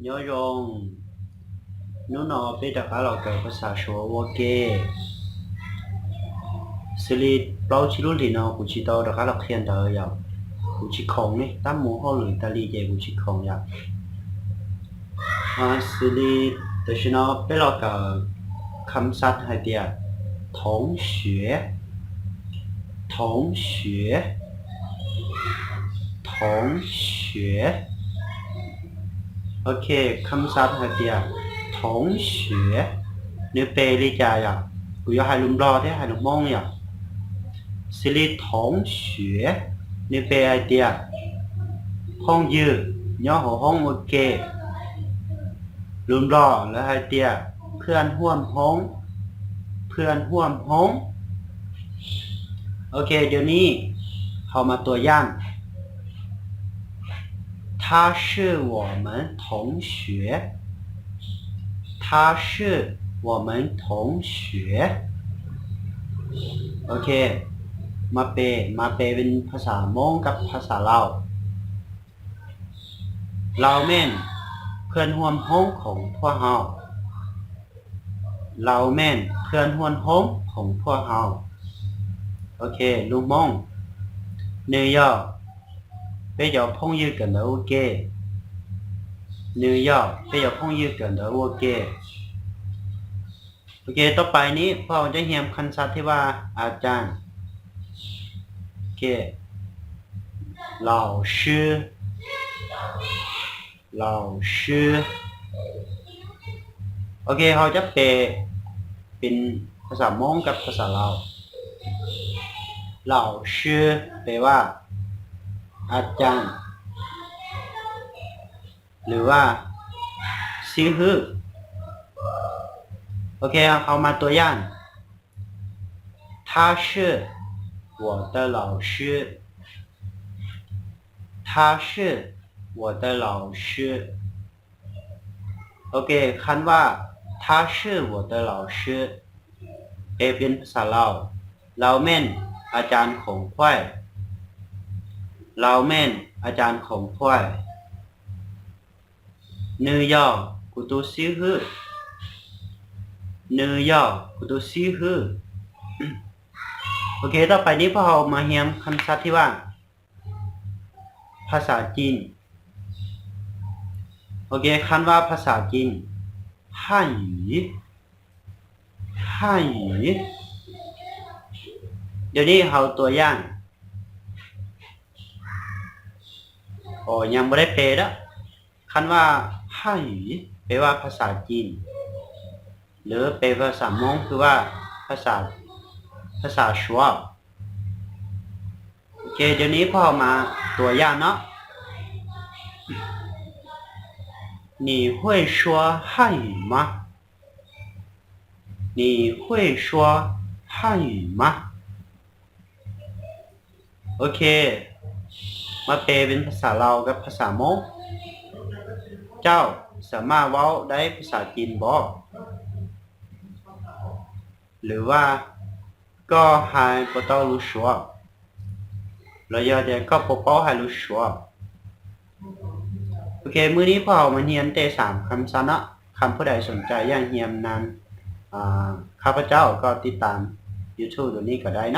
Nyob zoo, hnub no peb rov qab los kawm phas xas Suav ua ke. Xws li plaub tsib lub hlis no kuv tsis tau rov qab los qhia ntawv yom, kuv tsis khoom ne, tab mus hauj lwm Italy ces kuv tsis khoom yom. Xws li tam sim no peb los kawm ຄຳສັດ hais tias 同学, 同学, 同学. Ok, ຄຳສັດ hais tias 同学, ເນວແປເລີຍຈ້າ. ຢາກ ກູຢາກໃຫ້ລຸງບລໍແທ້ ໃຫ້ລຸງມົ້ງຢາກ xws li 同学, ເນວແປ hais tias ພອງຍື້ ຍໍຫົວໂຮງ ໂອເຄ. ລຸງບລໍ ແລ້ວ hais tias ເພື່ອນຮ່ວມໂຮງ, ເພື່ອນຮ່ວມໂຮງ. ໂອເຄ, ດຽວນີ້ເຮົາມາຕົວຢ່າງ. 他是我们同学. 他是我们同学. ໂອເຄ, ມາແປ, ມາແປເປັນພາສາມົ້ງກັບພາສາລາວ. ລາວແມ່ນເພື່ອນຮ່ວມໂຮງຂອງພວກເຮົາ. ລາວແມ່ນເພື່ອນຮ່ວມໂຮງຂອງພວກເຮົາ. ໂອເຄ, ລຸງມົ້ງ. ເນຍອ, ເປັນເຈົ້າພອງຍື້ກັນເດີ, ໂອເຄ. ເນຍອ, ເປັນເຈົ້າພອງຍື້ກັນເດີ, ໂອເຄ. ໂອເຄ, ຕໍ່ໄປນີ້ພວກເຮົາຈະຮຽນຄຳສັດທີ່ວ່າ ອາຈານ. ໂອເຄ, 老师. 老师. ໂອເຄ, ເຮົາຈະແປເປັນພາສາມົ້ງກັບພາສາລາວ. 老师 ແປວ່າ ອາຈານ ຫຼືວ່າ ຊື່ຮື. ໂອເຄ, ເຮົາມາຕົວຢ່າງ. 他是我的老师. 他是我的老师. ໂອເຄ, ຄັນວ່າ 他是我的老师 ແປເປັນພາສາລາວ, ລາວແມ່ນອາຈານຂອງຂ້ອຍ. ລາວແມ່ນອາຈານຂອງຂ້ອຍ. ເນຍອ, 我读书. ເນຍອ, 我读书. ໂອເຄ, ຕໍ່ໄປນີ້ພວກເຮົາມາຮຽນຄຳສັດທີ່ວ່າ ພາສາຈີນ. ໂອເຄ, ຄັນວ່າພາສາຈີນ 汉语. 汉语. ດຽວນີ້ເຮົາຕົວຢ່າງ. ໂອ, ຍັງບໍ່ໄດ້ແປເດີ້. ຄັນວ່າ 汉语 ແປວ່າພາສາຈີນ ຫຼືແປເປັນພາສາມົ້ງຄືວ່າ ພາສາ ພາສາຊວບ. ໂອເຄ, ດຽວນີ້ພວກເຮົາມາຕົວຢ່າງເນາະ. 你会说汉语吗? 你会说汉语吗? ໂອເຄ, ມາແປເປັນພາສາລາວກັບພາສາມົ້ງ. ເຈົ້າສາມາດເວົ້າໄດ້ພາສາຈີນບໍ່? ຫຼືວ່າ ก็还不到路说. ແລ້ວຢ່າແຕ່ ก็不到路说. ໂອເຄ, ມື້ນີ້ພວກເຮົາມາຮຽນແຕ່ສາມຄຳສັດເນາະ. ຄັນຜູ້ໃດສົນໃຈຢາກຮຽນນຳ ອາ ຂ້າພະເຈົ້າ ກໍຕິດຕາມ YouTube ໂຕນີ້ກໍໄດ້ເນາະ.